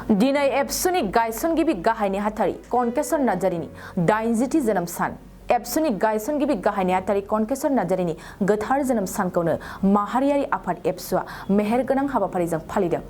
दिनै एबसुनि गायसनगिरि गाहाय नेहाथारि कनकेसर नार्जारिनि 80थि जोनोम सान एबसुनि गायसनगिरि गाहाय नेहाथारि कनकेसर नार्जारिनि गोथार जोनोम सानखौनो माहारियारि आफाद एबसुआ मेहेरगोनां हाबाफारिजों फालिदों।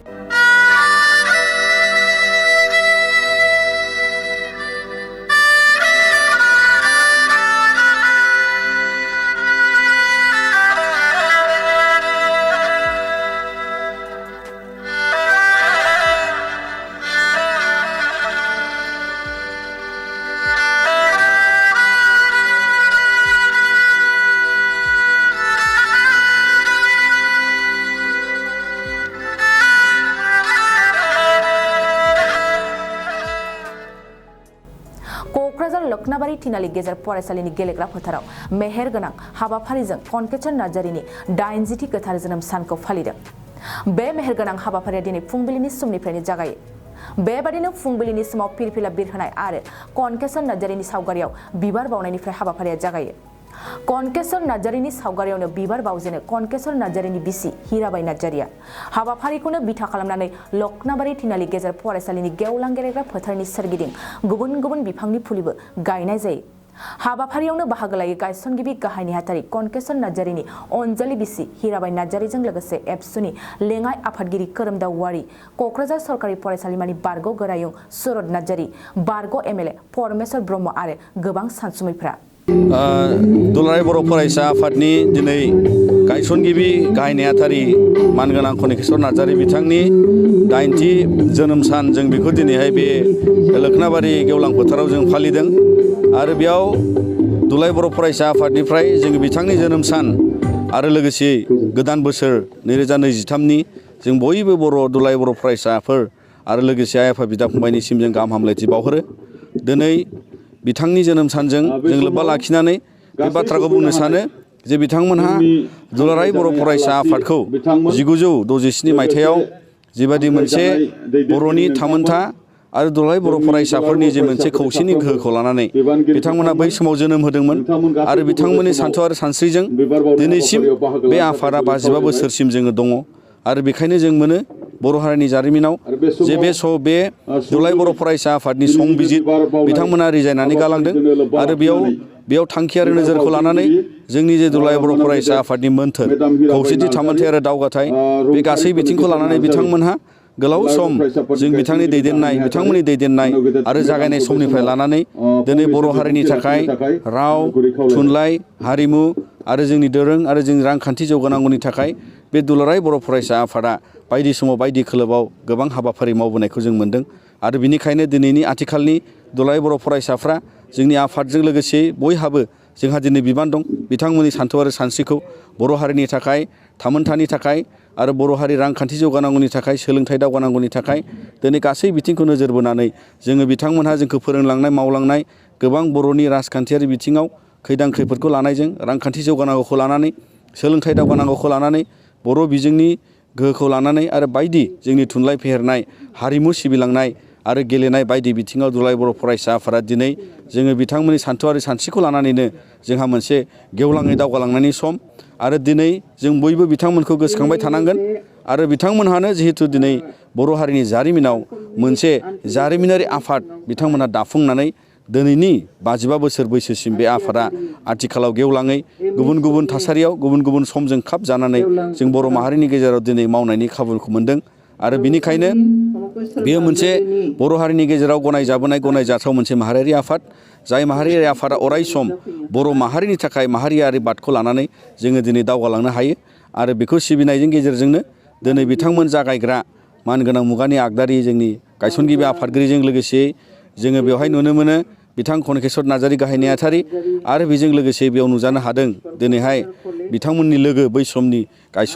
क'क्राझार लोखनाबारि थिनालि गेजेर फरायसालिनि गेलेग्रा फोथाराव मेहेरगोनां हाबाफारिजों कनकेसर नार्जारिनि 80थि गोथार जोनोम सानखौ फालिदों। बे मेहेरगोनां हाबाफारिया दिनै फुंबिलिनि समनिफ्रायनो जागायो। बेबादिनो फुंबिलिनि समाव फिरफिला बिरहोनाय आरो कनकेसर नार्जारिनि सावगारियाव बिबार बावनायनिफ्राय हाबाफारिया जागायो। कनकेसर नार्जारिनि सावगारियावनो बिबार बावजेनो कनकेसर नार्जारिनि बिसि हिराबाई नार्जारिया हाबाफारिखौनो बिथा खालामनानै लोखनाबारि थिनालि गेजेर फरायसालिनि गेवलां गेलेग्रा फोथारनि सोरगिदिं गुबुन गुबुन बिफांनि फुलिबो गायनाय जायो। हाबाफारियावनो बाहागो लायो गायसनगिरि गाहाय नेहाथारि कनकेसर नार्जारिनि अनजालि बिसि हिराबाई नार्जारिजों लोगोसे एबसुनि लेङाइ आफादगिरि खोरोमदाव औवारी, क'क्राझार सरकारि फरायसालिमानि बारग' गोरायुं सुरत नार्जारि, बारग' एमएलए परमेश्वर ब्रह्म आरो गोबां सानसुमैफ्रा। दुलाराय बर' फरायसा आफादनि दिनै गायसनगिरि गाहाय नेहाथारि मानगोनां कनकेसर नार्जारि बिथांनि 80थि जोनोम सान जों बेखौ दिनैहाय बे लोखनाबारि गेवलां फोथाराव जों फालिदों आरो बेयाव दुलाराय बर' फरायसा आफादनिफ्राय जों बिथांनि जोनोम सान आरो लोगोसे गोदान बोसोर 2023नि जों बयबो दुलाराय बर' फरायसाफोर आरो लोगोसे आइ आफा बिदा फंबायनिसिम जों गाहाम हामलायथि बावहरो। दिनै बिथांनि जोनोम सानजों जों लोब्बा लाखिनानै बे बाथ्राखौ बुंनो सानो जे बिथांमोनहा दुलाराय बर' फरायसा आफादखौ 1967 मायथाइयाव जिबादि मोनसे बर'नि थामोनथा आरो दुलाराय बर' फरायसाफोरनि जे मोनसे खौसेनि गोहोखौ लानानै बिथांमोना बै समाव जोनोम होदोंमोन आरो बिथांमोननि सान्थौ आरो सानस्रिजों दिनैसिम बे आफादा 55 बोसोरसिम जोङो दङ आरो बेखायनो जों मोनो बर' हारिनि जारिमिनाव जे बे दुलाराय बर' फरायसा आफादनि संबिजित बिथांमोना रिजायनानै गालांदों आरो बेयाव थांखि आरो नोजोरखौ लानानै जोंनि जे दुलाराय बर' फरायसा आफादनि मोन्थोर खौसेथि थामोन्थाय आरो दावगाथाय बे गासै बिथिंखौ लानानै बिथांमोनहा गोलाव सम जों बिथांमोननि दैदेननाय आरो जागायनाय समनिफ्राय लानानै दिनै बर' हारिनि थाखाय राव, थुनलाइ, हारिमु आरो जोंनि दोरों आरो जोंनि रांखान्थि जौगानांगौनि थाखाय बे दुलाराय बर' फरायसा आफादा बायदि समाव बायदि खोलोबाव गोबां हाबाफारि मावबोनायखौ जों मोन्दों आरो बिनिखायनो दिनैनि आथिखालनि दुलाराय बर' फरायसाफ्रा जोंनि आफादजों लोगोसे बयहाबो जोंहा दिनै बिबान दं बिथांमोननि सान्थौ आरो सानस्रिखौ बर' हारिनि थाखाय थामोन्थानि थाखाय आरो बर' हारि रांखान्थि जौगानांगौनि थाखाय सोलोंथाइ दावगानांगौनि थाखाय दिनै गासै बिथिंखौ नोजोर बोनानै जोङो बिथांमोनहा जोंखौ फोरोंलांनाय मावलांनाय गोबां बर'नि राजखान्थियारि बिथिङाव खैदां खैफोदखौ लानायजों रांखान्थि जौगानांगौखौ लानानै सोलोंथाइ दावगानांगौखौ लानानै बर' बिजोंनि गोहोखौ लानानै आरो बायदि जोंनि थुनलाइ फेहेरनाय हारिमु सिबिलांनाय आरो गेलेनाय बायदि बिथिङाव दुलाराय बर' फरायसा आफादा दिनै जोङो बिथांमोननि सान्थौआरि सानस्रिखौ लानानैनो जोंहा मोनसे गेवलाङै दावगालांनायनि सम आरो दिनै जों बयबो बिथांमोनखौ गोसोखांबाय थानांगोन आरो बिथांमोनहानो जिहेतु दिनै बर' हारिनि जारिमिनाव मोनसे जारिमिनारि आफाद बिथांमोनहा दाफुंनानै दिनैनि 55 बोसोर बैसोसिम बे आफादा आथिखालाव गेवलाङै गुबुन गुबुन थासारियाव गुबुन गुबुन समजों खाब जानानै जों बर' माहारिनि गेजेराव दिनै मावनायनि खाबुखौ मोन्दों आरो बिनिखायनो बेयो मोनसे बर' हारिनि गेजेराव गनायजाथाव मोनसे माहारियारि आफाद जाय माहारियारि आफादा अराय सम बर' माहारिनि थाखाय माहारियारि बादखौ लानानै जोङो दिनै दावगालांनो हायो आरो बेखौ सिबिनायनि गेजेरजोंनो दिनै बिथांमोन जागायग्रा मानगोनां मुगानि आगदारि जोंनि गायसनगिरि आफादगिरिजों लोगोसे जोङो बेवहाय नुनो मोनो बिथां कनकेसर नार्जारि गाहाय नेहाथारि आरो बेजों लोगोसे बेयाव नुजानो हादों दिनैहाय बिथांमोननि लोगो बै समनि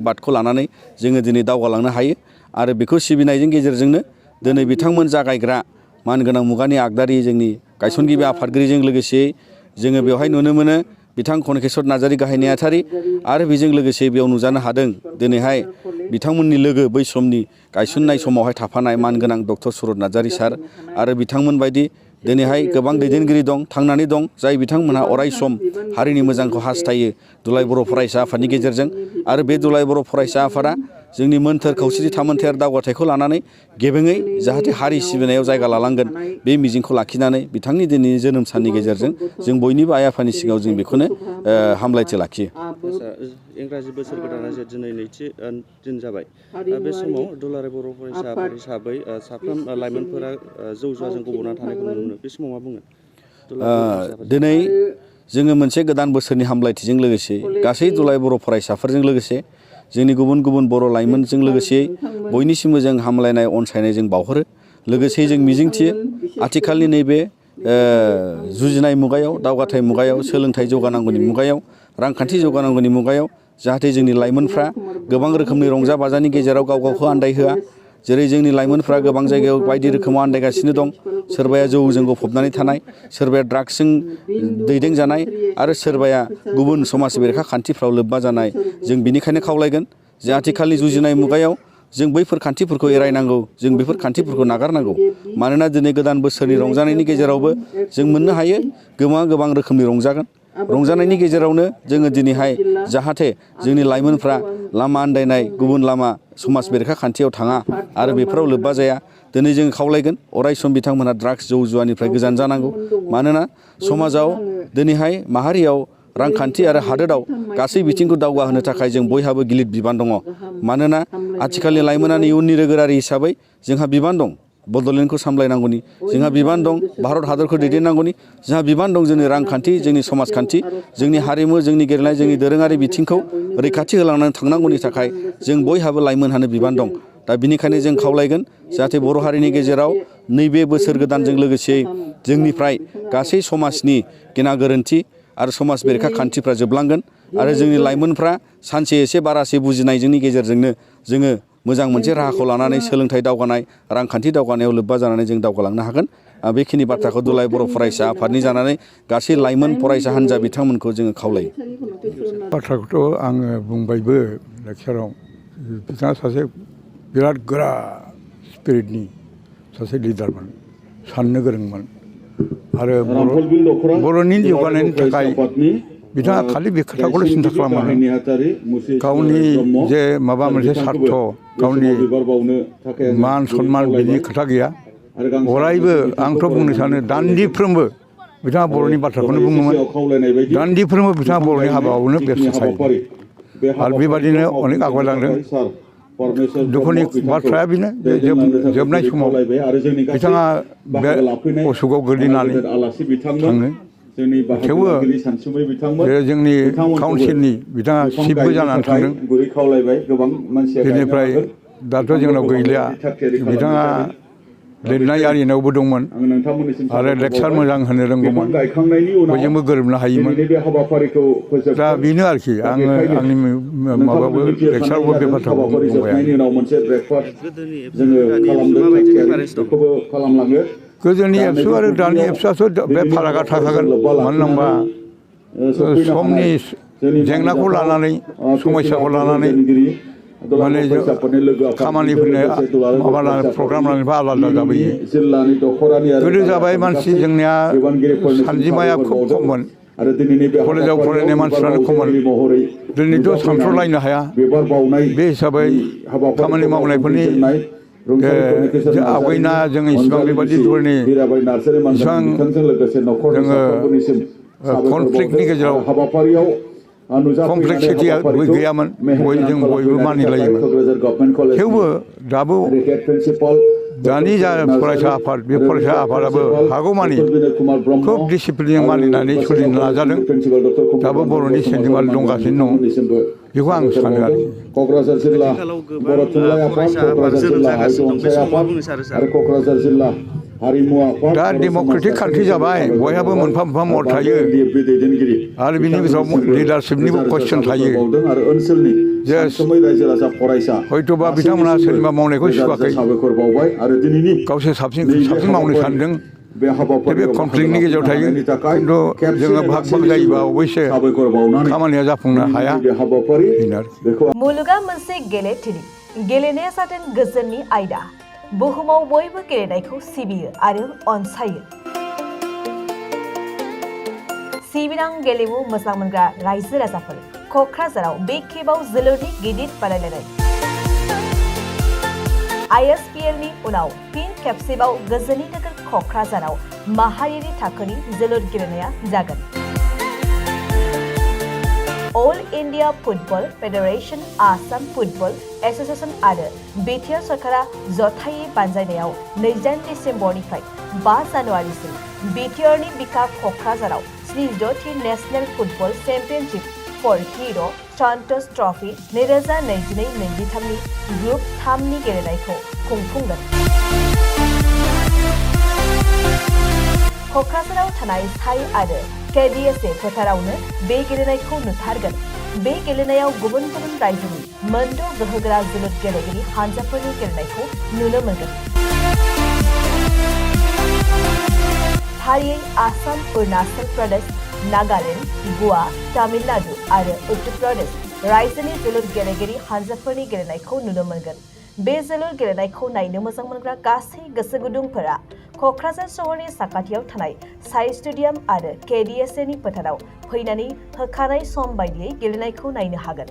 बादखौ लानानै जोङो दिनै दावगालांनो हायो आरो बेखौ सिबिनायनि गेजेरजोंनो दिनै बिथांमोन जागायग्रा मानगोनां मुगानि आगदारि जोंनि गायसनगिरि आफादगिरिजों लोगोसे जोङो बेवहाय नुनो मोनो बिथां कनकेसर नार्जारि गाहाय नेहाथारि आरो बेजों लोगोसे बेयाव नुजानो हादों दिनैहाय बिथांमोननि लोगो बै समनि गायसननाय समावहाय थाफानाय मानगोनां डक्टर सुरत नार्जारि सार आरो बिथांमोन बायदि दिनैहाय गोबां दैदेनगिरि दं थांनानै दं जाय बिथांमोनहा अराय सम हारिनि मोजांखौ हास्थायो दुलाराय बर' फरायसा आफादनि गेजेरजों आरो बे दुलाराय बर' फरायसा आफादा जोंनि मोन्थोर खौसेथि थामोन्थाय आरो दावगाथायखौ लानानै गेबेङै जाहाथे हारि सिबिनायाव जायगा लालांगोन बे मिजिंखौ लाखिनानै बिथांनि दिनैनि जोनोम साननि गेजेरजों जों बयनिबो आइ आफानि सिगाङाव जों बेखौनो हामलायथि लाखियो। इंराजि बोसोर गोदाना जे दिनै नैथि दिन जाबाय बे समाव दुलाराय बर' फरायसा आफाद हिसाबै साफ्रोम लाइमोनफोरा जौ जुवाजों गब'ना थानायखौ नुनो मोनो बे समाव मा बुङो? दिनै जोङो मोनसे गोदान बोसोरनि हामलायथिजों लोगोसे गासै दुलाराय बर' फरायसाफोरजों लोगोसे जोंनि गुबुन गुबुन बर' लाइमोनजों लोगोसे बयनिसिमबो जों हामलायनाय अनसायनाय जों बावहरो। लोगोसे जों मिजिंथियो आथिखालनि नैबे जुजिनाय मुगायाव दावगाथाय मुगायाव सोलोंथाइ जौगानांगौनि मुगायाव रांखान्थि जौगानांगौनि मुगायाव जाहाथे जोंनि लाइमोनफ्रा गोबां रोखोमनि रंजा बाजानि गेजेराव गाव गावखौ आन्दायहोआ। जेरै जोंनि लाइमोनफ्रा गोबां जायगायाव बायदि रोखोमाव आन्दायगासिनो दं। सोरबाया जौजों गफबनानै थानाय, सोरबाया ड्राग्सजों दैदेनजानाय आरो सोरबाया गुबुन समाज बेरेखा खान्थिफ्राव लोब्बा जानाय। जों बिनिखायनो खावलायगोन जे आथिखालनि जुजिनाय मुगायाव जों बैफोर खान्थिफोरखौ एरायनांगौ, जों बेफोर खान्थिफोरखौ नागारनांगौ। मानोना दिनै गोदान बोसोरनि रंजानायनि गेजेरावबो जों मोननो हायो गोबां रोखोमनि रंजागोन। रंजानायनि गेजेरावनो जोङो दिनैहाय जाहाथे जोंनि लाइमोनफ्रा लामा आन्दायनाय गुबुन लामा समाज बेरेखा खान्थियाव थाङा आरो बेफोराव लोब्बा जाया। दिनै जों खावलायगोन अरायसम बिथांमोनहा ड्राग्स जौ जुवानिफ्राय गोजान जानांगौ। मानोना समाजाव दिनैहाय माहारियाव रांखान्थि आरो हादोराव गासै बिथिंखौ दावगाहोनो थाखाय जों बयहाबो गिलिर बिबान दङ। मानोना आथिखालनि लाइमोनानो इयुननि रोगोरारि हिसाबै जोंहा बिबान दं बड'लेण्डखौ सामलायनांगौनि, जोंहा बिबान दं भारत हादरखौ दैदेननांगौनि, जोंहा बिबान दं जोंनि रांखान्थि, जोंनि समाजखान्थि, जोंनि हारिमु, जोंनि गेलेनाय, जोंनि दोरोङारि बिथिंखौ रैखाथि होलांनानै थांनांगौनि थाखाय जों बयहाबो लाइमोनहानो बिबान दं। दा बिनिखायनो जों खावलायगोन जाहाथे बर' हारिनि गेजेराव नैबे बोसोर गोदानजों लोगोसे जोंनिफ्राय गासै समाजनि गेना गोरोन्थि आरो समाज बेरेखा खान्थिफ्रा जोबलांगोन आरो जोंनि लाइमोनफ्रा सानसे एसे बारासे बुजिनायजोंनि गेजेरजोंनो जोङो मोजां मोनसे राहाखौ लानानै सोलोंथाइ दावगानाय रांखान्थि दावगानायाव लोब्बा जानानै जों दावगालांनो हागोन। बेखिनि बाथ्राखौ दुलाराय बर' फरायसा आफादनि जानानै गासै लाइमोन फरायसा हान्जा बिथांमोनखौ जोङो खावलायो। बाथ्राखौथ' आङो बुंबायबो लेक्साराव, बिथाङा सासे बिराद गोरा स्पिरिटनि सासे लिडारमोन, साननो गोरोंमोन आरो बर'नि जौगानायनि थाखाय बिथाङा खालि बे खोथाखौल' सिन्था खालामामोन। गावनि जे माबा मोनसे सार्थ गावनि मान सन्मान बिनि खोथा गैया। अरायबो आंथ' बुंनो सानो दान्दिफ्रोमबो बिथाङा बर'नि बाथ्राखौनो बुङोमोन, दान्दिफ्रोमबो बिथाङा बर'नि हाबायावनो बेस्थ' थायो आरो बेबादिनो अनेक आवगायलांदों। दुखुनि बाथ्राया बेनो जे जोबनाय समाव बिथाङा बे असुखआव गोग्लैनानै थाङो। थेवबो बे जोंनि काउन्सिलनि बिथाङा चिफबो जानानै थांदों। बेनिफ्राय दाथ' जोंनाव गैलिया। बिथाङा लिरनाय आरिनायावबो दंमोन आरो लेक्सार मोजां होनो रोंगौमोन, बयजोंबो गोरोबनो हायोमोन। दा बेनो आरोखि आङो आंनि माबाबो लेक्सारावबो बे बाथ्राखौ बुंबाय आं। गोदोनि एबसु आरो दानि एबसुआथ' बे फारागा थाखागोन। मानो होनबा समनि जेंनाखौ लानानै समयसाखौ लानानै माने खामानिफोरनो माबा प्रग्राम लानायनिफ्राय आलादा जाबोयो। गोदो जाबाय मानसि जोंनिया सानजिमाया खुब खममोन, कलेजाव फरायनाय मानसिफ्रानो खममोन। दिनैथ' सानथ्र'लायनो हाया। बे हिसाबै खामानि मावनायफोरनि आवगायना जों इसिबां बेबायदि धरनि इसिबां जोङो कनफ्लिक्टनि गेजेराव कमप्लेक्सिटिया गैयामोन, जों बयबो मानिलायोमोन। थेवबो दाबो दानि जा फरायसा आफाद बे फरायसा आफादाबो हागौमानि खुब डिसिप्लिन मानिनानै सोलिनो नाजादों। दाबो बर'नि सेन्टिमेन्ट दंगासिनो दं, बेखौ आं सानो आरोखि। क'क्राझार जिल्ला बर' थुनलाइ आफाद, क'क्राझार जिल्ला हारिमु अनसाय आफाद आरो क'क्राझार जिल्ला हारिमु आफाद। दा डेम'क्रेटिक कान्ट्रि जाबाय, बयहाबो मोनफा मोनफा मत थायो आरो बिनि गेजेराव लिडारशिपनिबो कुइसन थायो। जे हयथ'बा बिथांमोनहा सोरनिबा मावनायखौ सुखुवाखै, गावसोर साबसिन मावनो सानदों, बे कनफ्लिक्टनि गेजेराव थायो। खिन्थु जोङो भाग भाग जायोबा अबयसे खामानिया जाफुंनो हाया। मुलुगा मोनसे गेलेथिलि, गेलेनाया जादों गोजोननि आयदा। बुहुमाव बयबो गेलेनायखौ सिबियो आरो अनसायो। सिबिनां गेलेमु मोजां मोनग्रा रायजो राजाफोर, क'क्राझाराव बे खेबाव जोलुरनि गिदिर बादायलायनाय। ISPL नि उनाव फिन खेबसेबाव गोजोननि नोगोर क'क्राझाराव माहारियारि थाखोनि जोलुर गेलेनाया जागोन। All India Football Federation, Assam football association आरो बिटिआर सरकारा जथायै बानजायनायाव 28 डिसेम्बरनिफ्राय 5 जानुवारिसिम बिटिआरनि बिखा क'क्राझाराव 76थि नेशनेल फुटबल चेम्पियनशिप फर हिर' सन्तोष ट्रफी 2022-23 नि ग्रुप 3 नि गेलेनायखौ खुंफुंगोन। क'क्राझाराव थानाय साई आरो KDSA फोथारावनो बे गेलेनायखौ नुथारगोन। बे गेलेनायाव गुबुन गुबुन रायजोनि मोनद' गोहोगोरा जोलुर गेलेगिरि हानजाफोरनि गेलेनायखौ नुनो मोनगोन। फारियै आसाम, अरुणाचल प्रदेश, नागालेण्ड, गवा, तामिलनाडु आरो उत्तर प्रदेश रायजोनि जोलुर गेलेगिरि हानजाफोरनि गेलेनायखौ नुनो मोनगोन। बे जोलुर गेलेनायखौ नायनो मोजां मोनग्रा गासै गोसो गुदुंफोरा क'क्राझार सहरनि साखाथियाव थानाय साई स्टेडियाम आरो KDSA नि फोथाराव फैनानै होखानाय सम बायदियै गेलेनायखौ नायनो हागोन।